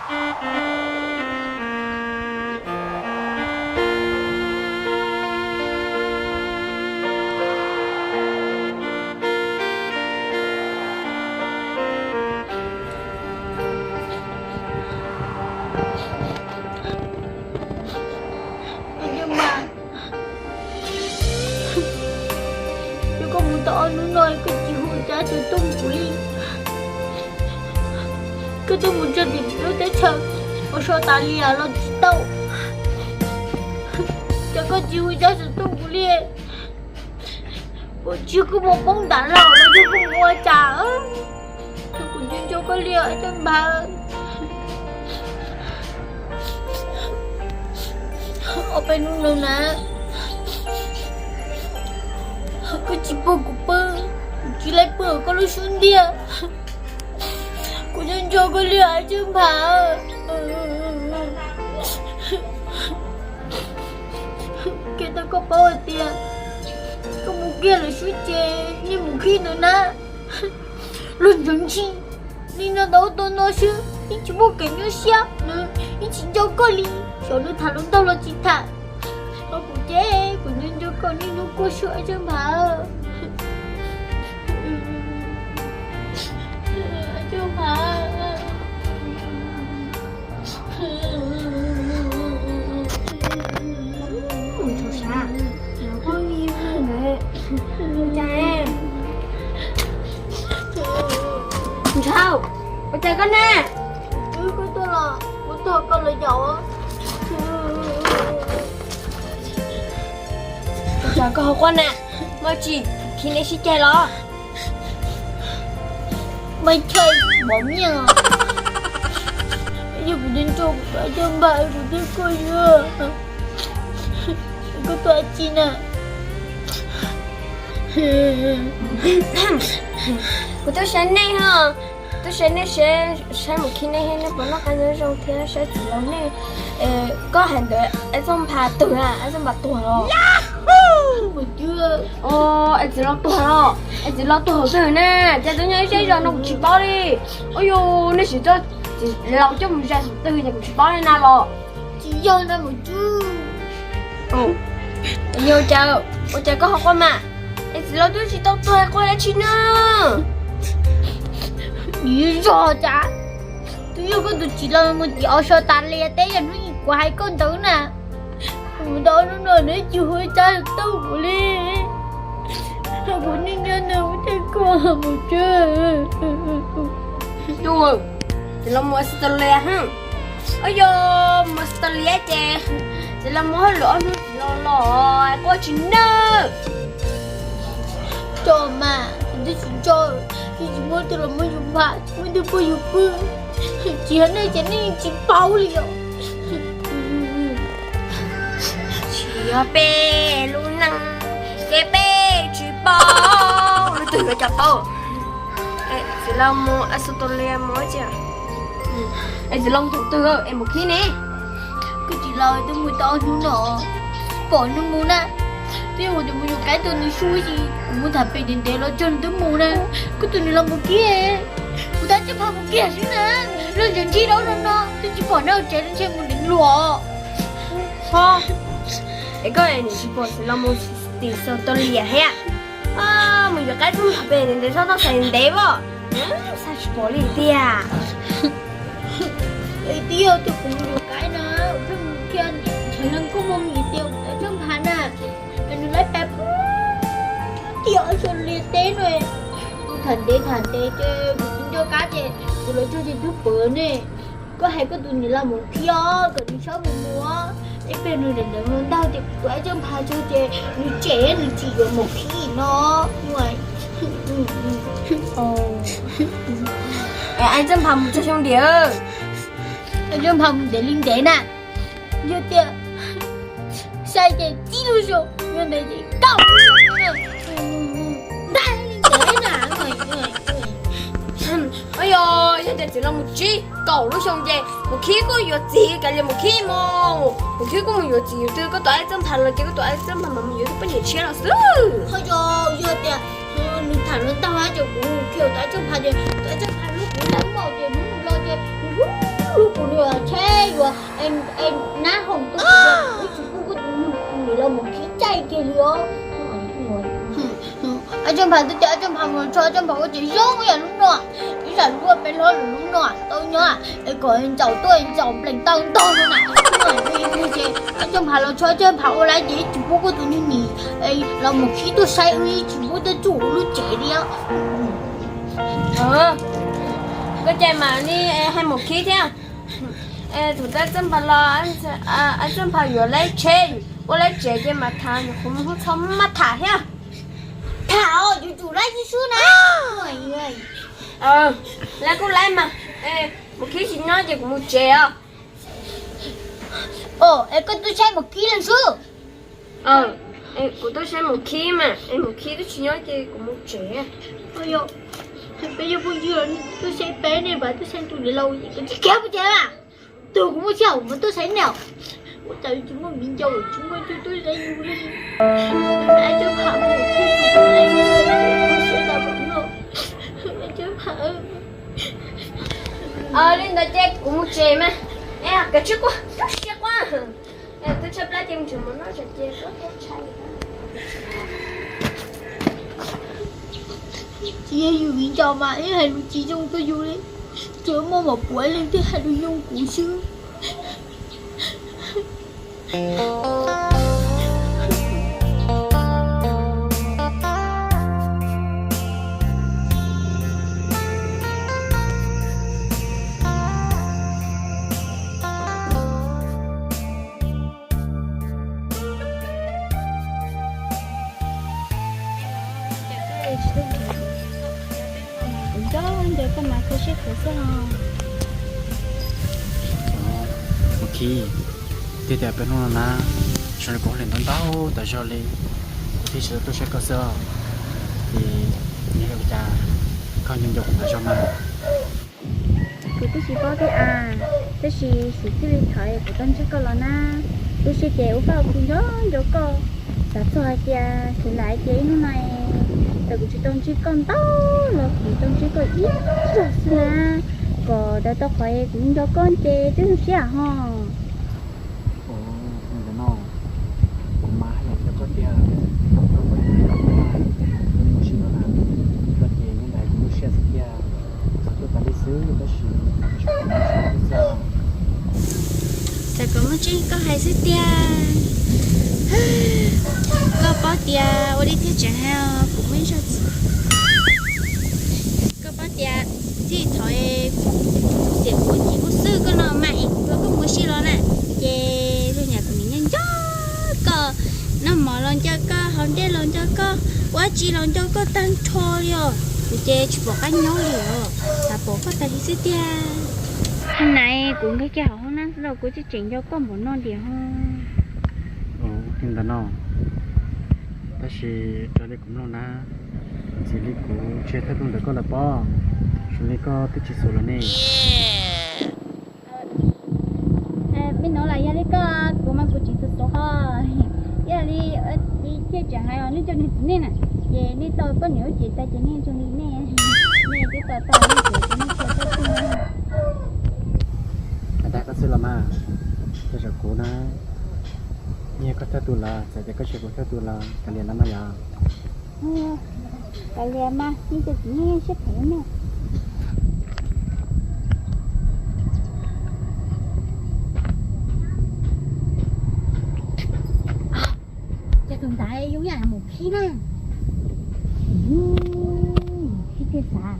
Yog koj mus tau ob hnub no koj tsis hu Cab Xwm Tooj kuv li. Koj twb mus txog tim lub teb chaws Australia los tsis tau. Ces koj tsis hu Cab Xwm Tooj kuv li. Ua tsis koj mus poob ntam los los yog koj mus ua cas? Kuv nco nco koj li Caj Nphav. Ob peb hnub no na, koj tsis pub kuv pw, kuv tsis laib pw koj lub xub ntiag. Kuv nco nco koj li Caj Nphav. Kiag tau koj paub hais tias koj mus kiag lawm xwb ces nej mus khib ntawd na. Luag ntseeg ntsis, nej nyob tau ub tau no xwb, yeej tsis muaj kev nyuaj siab, nws yeej tsis nco koj li. Xyov nws tham hluas nraug los tsis tham, kuv ces kuv nco nco koj niaj hnub quaj suab Caj Nphav. Caj Nphav. Ntshaus, ua cas koj na? Wb kuj tuaj los, kuv tuaj koj los yaum. Ua cas koj ho quaj na? Muaj tsis khi nej sib ceg los? Mas chai mov miaj, yog kuv nco nco kuv tus Caj Nphav kuv twb quaj xwb. Koj tuaj ua tsi na? Kuv tuaj saib nej ho, tuaj saib nej, saib mus khi nej, nej puas noj qab nyob zoo thiab saib txiv laus nej. Koj hais ntawd Ab Txooj Nphas tuag, Ab Txooj Nphas tuag los? Es txiv laus tuag los? Es txiv laus tuag hauv twg na? Cas twb nyob ib zej zos no kuv tsis paub li. Ua yus, nej sim txoj txiv laus coj mus zais hauv twg ces kuv tsis paub li na los? Tsis yog na mus tub. Yog cas, ua cas koj ho quaj mas? Es txiv laus twb tsis tau tuag quaj dab tsi na? Yog cas twb yog koj tus txiv laus mus tim Australia teb yog hnub kuv hais koj ntawd na. Kuv mus tau ob hnub no nws tsis hu Cab Xwm Tooj kuv li. Kuv niaj hnub nyob nws ua teb koj mus tub. Txiv laus mus Australia ha. Ua yog mus Australia ces txiv laus mus hauj lwm ob hnub txiv laus los quaj tsis nawb. Tso mas, kuv twb tsis tso, twb tsis muaj tus los muab yus npam, tsis muaj tus pub yus pw. Tsis yog nej ces nej tsis paub li os. Tsis yog peb lub neej ces peb tsis paub, lub twg yuav cov paub. Txiv laus mus Australia mus ua cas? Es txiv laus mus thaum twg es mus khib ne? Kuv txiv laus twb mus tau ob hnub no, pom nws mus na. Twb yog kuv tus me nyuam qaib tua nws su si, kuv mus tham pem ntev ntev los txog nws twb mus na. Kuv tus niam laus mus kiag, kuv tus Caj Nphav mus kiag xwb na. Luag ntseeg ntsis dab no no twb tsis pom nws tsev, ntshe mus ntev luaj. Ho, es koj nim tsis pom txiv laus mus tim Australia thiab? Mus yuav qaib tub npam pem ntev ntev, txhob tau xaiv ntev as, xav tsis pom li tiag. Es twb yog tias kuv mus yuav qaib na, kuv thiaj mus kiag, tshav nag kub mus mus tias kuv tus Caj Nphav na, es nws lawv pab pw tim Australia teb no. Kuv tham ntev tham ntev ces kuv tsis nco qab ces kuv los txog ces twb pom ne. Koj hais koj tus niam laus mus khib os, kom nws txhob mus mus. Ib pliag nws niam ntawd mus ntag tias kuv tus Ab Txawj Nphas tso ces nws tsem nws tsis yuav mus khib no. Ab Txawj Nphas mus txog xyoo diam? Ab Txawj Nphas mus ntev li ntev na. Yog tias sai ces tsib lub xyoo, yog ntev ces kaum lub xyoo. Ntag li ntev na. Ua yog, yog tias txiv laus mus tsib kaum lub xyoo ces mus khib kuj yuav txiv, kav liam mus khib mog. Mus khib kuj mus yuav txiv yus twg, koj tus Ab Txawj Nphas los ces koj tus Ab Txawj Nphas mas mus yuav tus poj niam tshiab los xwb. Ho yog, yog tias nws tham hluas nraug ces kuv khi tus Ab Txawj Nphas ces tus Ab Txawj Nphas hlub kuv lawm mog ces hnub nws los ces nws hlub hlub kuv li. Tsheb yuav nab hoom tuaj, wb tsis pub koj tus nyuj los mus khib caij kiag li os. Ab Txawj Nphas, twb tias Ab Txawj Nphas mus los tso Ab Txawj Nphas ua ces zoo yam lub no, ib zam luaj peb hlob lwm lub no tau nyob es kom ntsaum tuaj ntsaum nplees taw ntog no na. Ces Ab Txawj Nphas los tso Ab Txawj Nphas ua lawm ces wb tsis pub koj tus nyuj nim los mus khib tuaj saib, wb tsis pub tuaj tsuj lub tsev li. Koj ces mas li hais mus khib thiab. Thaum Ab Txawj Nphas los, Ab Txawj Nphas yuav lawv tsheb, ua lawv tsev ces mas tham, nyuam qhuav mus hu txhob maj tham thiab. Tham os, yuav tsum lawv ib xwb na. Lawv kuj lawv mas, mus khib tsis nyob ces kuv mus tsev os. Es koj tuaj saib mus khib leej xwb. Kuv tuaj saib mus khib mas, es mus khib twb tsis nyob ces kuv mus tsev. Peb yog phooj ywg, tuaj saib peb ne, pab tuaj saib tus niam laus, koj tsis khiav pub tsev mas. Tus kuv muaj sij hawm mas tuaj saib ne. Ua cas tsis muaj viv ncaus, tsis muaj tus tuaj saib yus li. Ab Txawj Nphas, Ab Txawj Nphas. Li ntawd ces kuv mus tsev mas. Kav tsij quaj, rau siab quaj. Twb tshaib plab ces mus tsev mus noj tso ces kuv ntshai. Tsis yog yus viv ncaus mas ib hais lus tsis zoo rau yus li, tsuas muaj mom puav leej thiaj hais lus zoo kuv xwb. Kuv nco nco koj mas kho siab kawg xwb os. Mus khib, tiag tias peb hnub no na, zoo li kuv ua hauj lwm ntau ntau tas zog li, kuv thiaj tsis tau tuaj saib koj xwb os. Ces yog li cas koj nco nco kuv tas zog mas. Kuv twb tsis paub thiab as, tab sis sim txij li thaum kuv tau ntsib koj los na, tu siab ces ua faj ua fwm nco nco koj. Xav txog hais tias xyov lam hais tias ib hnub no txawm kuv tsis tau ntsib koj ntau los kuv tau ntsib koj ib zaug xwb na, kom daws tau qhov kuv nco koj ces twb zoo siab ho. Ntawm no, kuv mas haj yam nco koj tiag, koj puas nco koj, koj mus sim no na, koj ces nyob ntawd kuv lub siab xwb tiag, kuv xav tuaj tas li xwb tab sis tsis pom lub siab xwb. Txawm kom muaj tseeb koj hais xwb tiag. Koj paub tias ua li thiaj tseem hais kuv muaj ib zaug txiv. Koj paub tias txij thaum kuv xiam kuv tis muaj xwb koj no mas es kuv rov koj mus si los na, ces zoo nyam kuv nim nco nco koj, noj mov los nco koj, haus dej los nco koj, ua dab tsi los nco koj tag nrho li os. Kuv ces tsis pom qab nyob li os, xav pom koj tas li xwb tiag. Hnub na kuv nkag kiag hauv hoob nab xwb los kuv tseem tseem nco koj npaum no tiag ho. Ua li ntawd no, tab sis raws li kuv mloog na, ntxim li kuv tsis yog thawj tug ntawm koj lawm pob, zoo li koj twb tsis xus lawm ne. Me nuv, los yog li koj, kuv mas kuv tsis xus xus ho. Yog li, li thiaj tseem hais os, nej cov niag txiv neej na, ces nej tau poj niam lub cev tas ces nej zoo li nej, nej twb tau tau lub cev ces nej tsis tau tau. Hais tag koj xwb los mas, tej zaum kuv na, yog koj thawj tug lawm, txawm tias koj tsis yog kuv thawj tug los kav liam no mas yog. Kav liam mas, nej cov txiv neej siab phem ne. Ces tus ntawd zoo yam mus khib na. Khib tiag xav,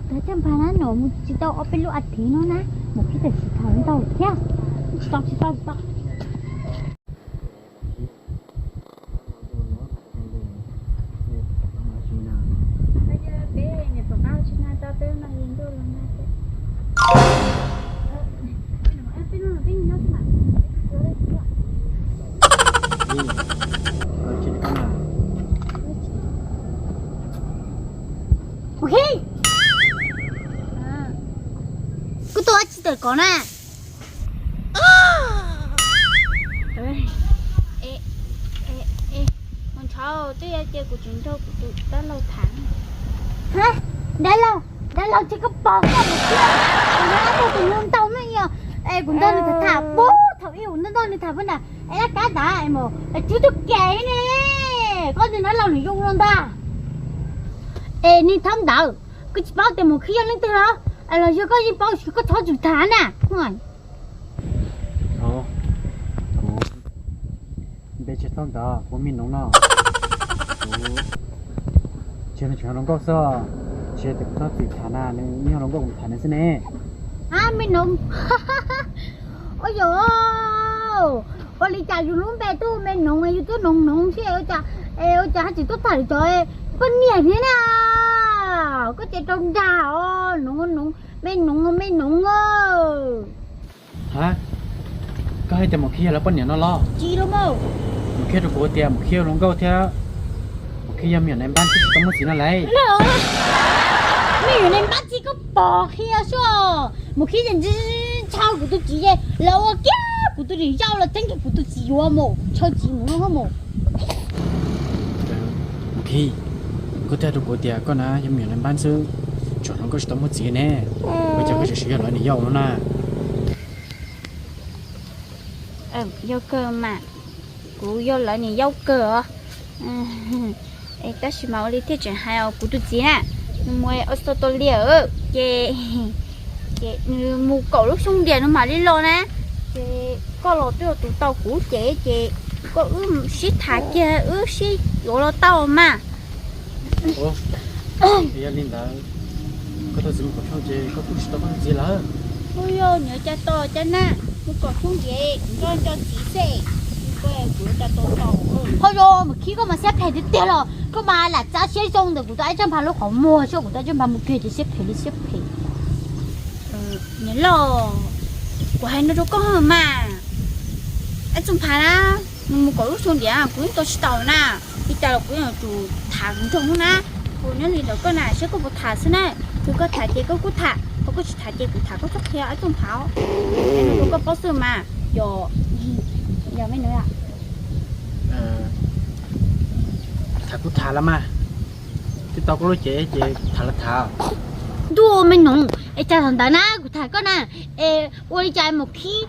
tus Txawj Nphas na, nws mus tsis tau ob peb lub as thiv no na, mus khib tam sim thaum ntau thiab. Tsis tau, tsis tau, tsis tau. Kuv tus tsis tawm kov na. Mus ntshav, twb yog cia kuv tseem nrog kuv tus dab laug tham. Dab laug, dab laug, ces koj pom koj mus thiab, kuv nyob tus nyuj ntau me yog, es Kuv nrog nws tham tham puag thaum ub, kuv nrog nws tham puag nram es laj kab ntawd es mus es tswb tug kev ne, koj tus nab laus nws zoo los ntag. Es niag thaub ntawd, koj tsis paub tias Maum Khib yog leej twg los? Los yog koj yeej paub koj txhob txwm tham na. Npe tsis tau ntawd, kuv Me Noov no. Kuv tsis yog hluas nkauj xwb, tsis yog tias kuv txhob txwm tham na, nws yog hluas nkauj kuv tham nws xwb ne. A, Me Noov. Ua yog, ua li cas yus lub npe twb Me Noov, yus twb noov noov thiab, ua cas, ua cas haj tseem tuaj tham cov poj niam thiab na? Koj ces rau nrag os, noov noov, Me Noov, Me Noov. Ha, koj hais tias Maum Khib yog lawv poj niam no los? Tsis los mas. Maum Khib hais rau kuv tias Maum Khib yog hluas nkauj thiab Maum Khib yog me nyuam nais npab tsis tau muaj txiv no lauj. Me nyuam nais npab tsis, koj pom qhia xwb. Maum Khib ces ntshaw kuv tus txiv, los ua kiag kuv tus niam yau los txeeb kiag kuv tus txiv yuav mus ntshaw txiv mus no mus. Maum Khib, koj twb hais rau kuv tias koj na yog me nyuam nais npab xwb, tseem hluas nkauj tsis tau muaj txiv ne, ua cas koj tseem siv yog lawv niam yau no na? Yog kawg mas, kuv yog lawv niam yau kawg os. Tab sis mas ua li thiaj tseem hais os, kuv tus txiv na, nws mus Australia ces, ces nws mus kaum lub xyoo ntiag nws mam li los na. Ces koj los twb yog tus tau kuv ces, ces koj wb sib tham kiag wb sib yuav los tau mas. Yog li ntawd, koj tus txiv mus kaum xyoo ces koj kuj tsis tau koj tus txiv lawm. Ua yog nws cas tau cas na, mus kaum xyoo ces kuv nco nco txiv xwb, kuv yuav cas tau tau. Ho yog Maum Khib koj mas siab phem tiag tiag los koj mas lam txav siab zoo ntawm kuv tus Aib Txawj Nphas lub qhov muag xwb, kuv tus Aib Txawj Nphas mus kiag ces siab phem li siab phem. Niam loj, kuv hais no rau koj mas, Aib Txawj Nphas na, nws mus kaum lub xyoo ntiag kuv yeej tau tsis tau na, li cas los kuv yeej yuav tsum tham nrog nws na. Kuv nyob li ntawd koj na, saib koj puas tham xwb na, yog koj tham ces koj kuj tham, ho koj tsis tham ces kuv tham koj txhob qhia Aib Txawj Nphas. Koj paub xwb mas, yog, yog me nus tham kuj tham los mas, twb tau koj lub cev ces tham los tham. Ntuj, me nus, es cas thaum ntawd na kuv tham koj na, es ua li cas Maum Khib,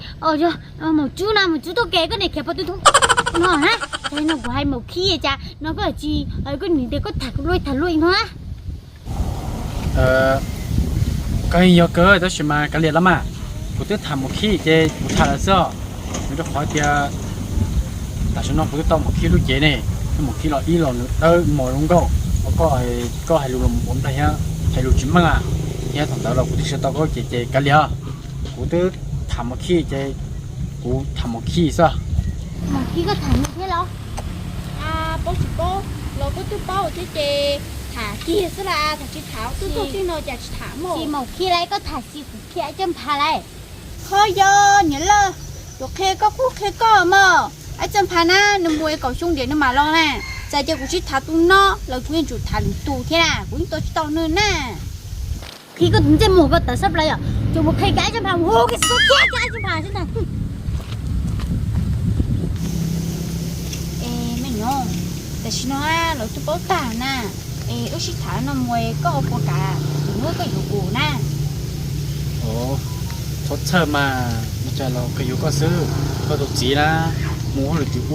Maum Tswb na, Maum Tswb tuaj kev koj niam khiav pov tw thoob no na, cas no kuv hais Maum Khib cas no koj tsis, koj nim tias koj tham kuv luaj tham luaj no na. Koj yeej yog kawg tab sis mas kav liam los mas, kuv twb tham Maum Khib ces kuv tham lawm xwb os. Nws rau qhov tias tam sim no kuv twb tau Maum Khib lub cev ne, Maum Khib los ib los nws dawb mos zoo nkauj, koj, koj hais lus los mus ua nplag thiab hais lus tsis meej thiab, thaum ntawd los kuv twb tsis tau koj lub cev ces kav liam, kuv twb tham Maum Khib ces kuv tham Maum Khib xwb. Maum Khib koj tham nws thiab los? Paub tsis paub los koj twb paub thiab ces tham kiag xwb las, tham tsis tham twb tuaj txij no cas tsis tham mog. Tsis Maum Khib lawm koj tham tsis kuv qhia Aib Txawj Nphas lawm. Ho yog niam loj, yuav qhia koj kuj qhia koj mog. Aib Txawj Nphas na nws mus kaum xyoo ntiag nws mam los na. Txawm tias kuv tsis tham tus no los kuv yeej tsum tham lwm tus thiab na, kuv yeej tua tsis tau nws na. Qhib koj tus ntsej muag koj tawv sab plaws yom, ces mus qhia kiag Aib Txawj Nphas, mus hu kiag xwb kiag kiag Aib Txawj Nphas xwb ntag. Es me nyuam, tam sim no lawv twb paub tag na, es wb sib tham no mus koj ho puas kam, kuv muab koj yuav kuv na. Txhob txhawj mas, ua cas los kawg yuav koj xwb. Koj tus txiv na, mus ua lwm tus ub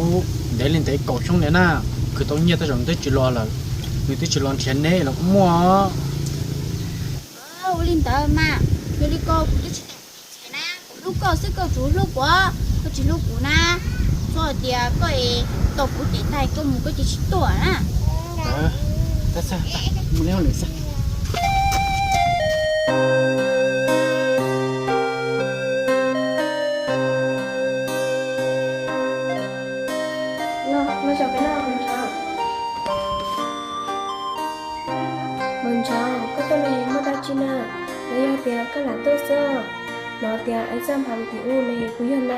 ntev li ntev kaum xyoo ntiag na, khwv tau nyiaj tej zaum nws twb tsis los lawm, nws twb tsis los nrhiav neb los kuj muaj. Ua li ntawd mas, yog li ko kuv twb tsis tau tus txiv na, kuv hlub koj xwb koj tsuas hlub kuv, koj tsis hlub kuv na, txhob hais tias koj es tau kuv cem tag koj mus koj cia tsis tuaj na. Mos Ntshauv, koj tuaj ne muaj dab tsi na? Los yog tias koj lam tuaj xwb? Hnov tias Aib Txawj Nphas mus tim ub ne, puas yog na?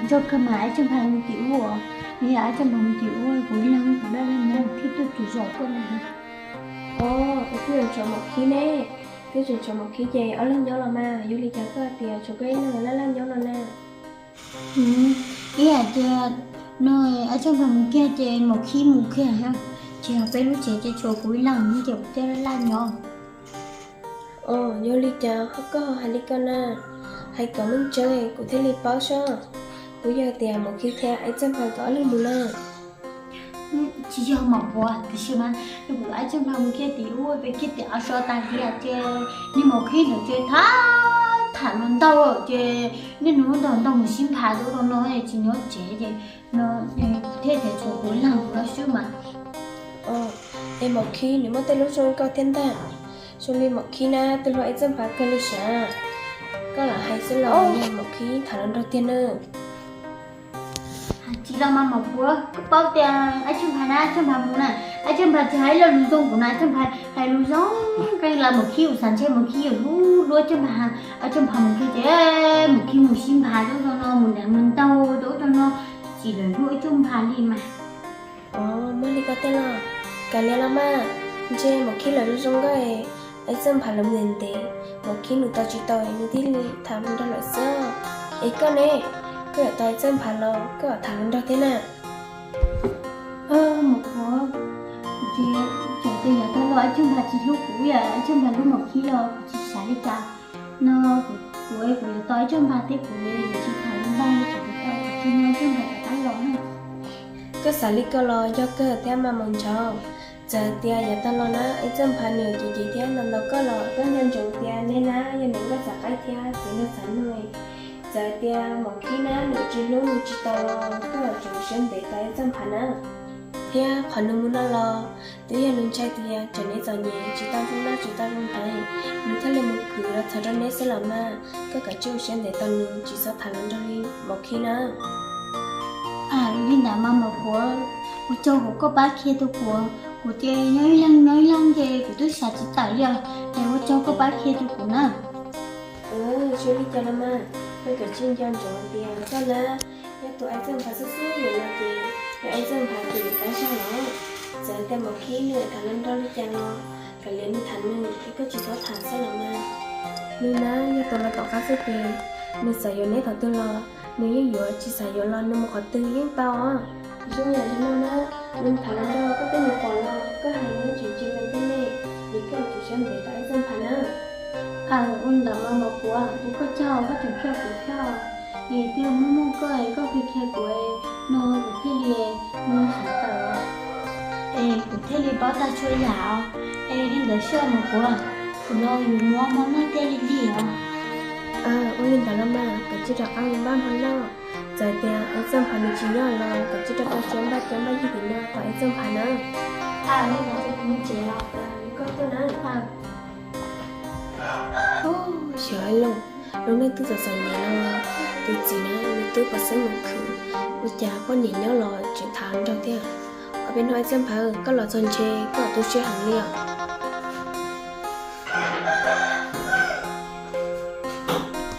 Nco kawg mas, Aib Txawj Nphas mus tim ub os. Yog Aib Txawj Nphas mus tim ub, kuv ib leeg kuv dab laug nyob thiab tuaj tsis zom koj na. Os, es koj tseem tshuav Maum Khib ne? Koj tseem tshuav Maum Khib ces ob leeg nyob los mas, yog li cas koj hais tias tshuav koj ib leeg laj laj nyob no na? Ib hais tias no Aib Txawj Nphas mus kiag ces Maum Khib mus kiag, ces peb lub tsev ces tshuav kuv ib leeg ces kuv thiaj laj laj nyob. Os, yog li cas koj ho hais li ko na? Hais kom meej tseeb kuv thiaj li paub sob. Puas yog tias Maum Khib thiab Aib Txawj Nphas nkawd ob leeg mus no? Tsis yog Maum Puav, tiam sis mas yog kuv Aib Txawj Nphas mus kiag tim ub pem kiag tim ub so tas li ces niag Maum Khib ntawd ces tham tham los ntau ces niaj hnub nrog nrog mus sib nphas rau no tsis nyob tsev ces no thiaj tias tshuav kuv leeg kuv los xwb mas. Es Maum Khib nws muaj tej lub zoo li koj thiab ntag. Zoo li Maum Khib na twb hlub Aib Txawj Nphas kawg li sav. Koj lam hais xwb los yog Maum Khib tham hluas nraug tiag na. Tsis los mas Maum Puav, koj paub tias Aib Txawj Nphas na, Aib Txawj Nphas mus na, Aib Txawj Nphas tsis hais ib lo lus zoo kuv na, Aib Txawj Nphas hais lus zoo kawg li los Maum Khib, kuv xav ntshe Maum Khib yuav hlub hlub Aib Txawj Nphas. Aib Txawj Nphas mus kiag ces Maum Khib mus sib nphas rau ub rau no, mus nrog mus ntau rau ub rau no, tsis lam hlub Aib Txawj Nphas li mas. Muaj li ko tiag los? Kav liam los mas, ntshe Maum Khib lawv zoo zoo nkauj, Aib Txawj Nphas lawv mus ntev, Maum Khib nws tau tsis tau nws thiaj li tham hluas nraug lawm xwb. Es koj ne, koj yuav tau Aib Txawj Nphas los koj tham hluas nraug thiab na? Maum Puav, kuv ces txawm tias yav tag los Aib Txawj Nphas tsis hlub kuv, yog Aib Txawj Nphas hlub Maum Khib los kuv tsis xav li cas. No kuv, kuv, kuv yuav tau Aib Txawj Nphas thiab kuv yuav tsis tham hluas nraug li, kuv tau kuv tsis nyob Aib Txawj Nphas rov qab los na. Koj xav li ko los yog kawg thiab mas Maum Ntsauv. Txawm tias yav tag los na Aib Txawj Nphas nws cev cev thiab ntaus ntaus koj los koj nco ntsoov tias neb na yog niam nkauj txav qaib thiab txiv nraug txav nuj. Txawm tias Maum Khib na nws tsis hlub nws tsis tau los koj yuav tsum siab ntev tau Aib Txawj Nphas na. Thiab qhov nws mus no los twb yog nws ntshai tias tsam neb txom nyem tsis tau zoo noj tsis tau zoo haus, nws thiaj li mus khwv los txhawb rau neb xwb los mas. Koj kav tsij ua siab ntev tau nws, tsis txhob tham hluas nraug li Maum Khib na. Li ntawd mas Maum Puav, ua tsaug uas koj pab qhia rau kuv, kuv ces nyob ib leeg nyob ib leeg ces kuv twb xav tsis tawm li os, es ua tsaug koj pab qhia rau kuv na. Tsis ua li cas los mas, koj kav tsij nco ntsoov tias koj na yog tus Aib Txawj Nphas xwb xwb, yog no ces yog Aib Txawj Nphas tus yuav tau zog los. Txawm tias Maum Khib nws tham hluas nraug li cas los kav liam nws tham nws, es koj tsis txhob tham xwb los mas. Nws na yog tus los tom qab xwb ces nws xav yuav neb thaum twg los nws yeej yuav, tsis xav yuav los nws mus qhov twg yeej tau os. Zoo yam li no na, nws tham hluas nraug koj twb mus pom los koj hais nws tseem tsis zoo tej ne, es koj yuav tsum siab ntev tau Aib Txawj Nphas na. Ua li ntawd mas Maum Puav, ua koj tsaug koj tseem qhia kuv thiab, es twb muaj muaj koj es koj qhia qhia kuv no kuv thiaj li xav tawm, es kuv thiaj li paub tag txhua yam os. Es li ntawd xwb Maum Puav, kuv los yuav mus ua hmo noj thiaj li lig os. Ua li ntawd los mas kav tsij rov qab mus npaj hmo noj. Txawm tias Aib Txawj Nphas nws tsis nyob los kav tsij rau tau siab npaj cov npaj yig tim no kom Aib Txawj Nphas na. Koj tuaj na. Xyov ib los, lub neej twb txom txom nyem no, tus txiv na nws twb pov xeeb mus khwv, ua cas poj niam nyob los tseem tham hluas nraug thiab. Ob peb hnub Aib Txawj Nphas, koj los txog ntshe koj tu siab heev li os.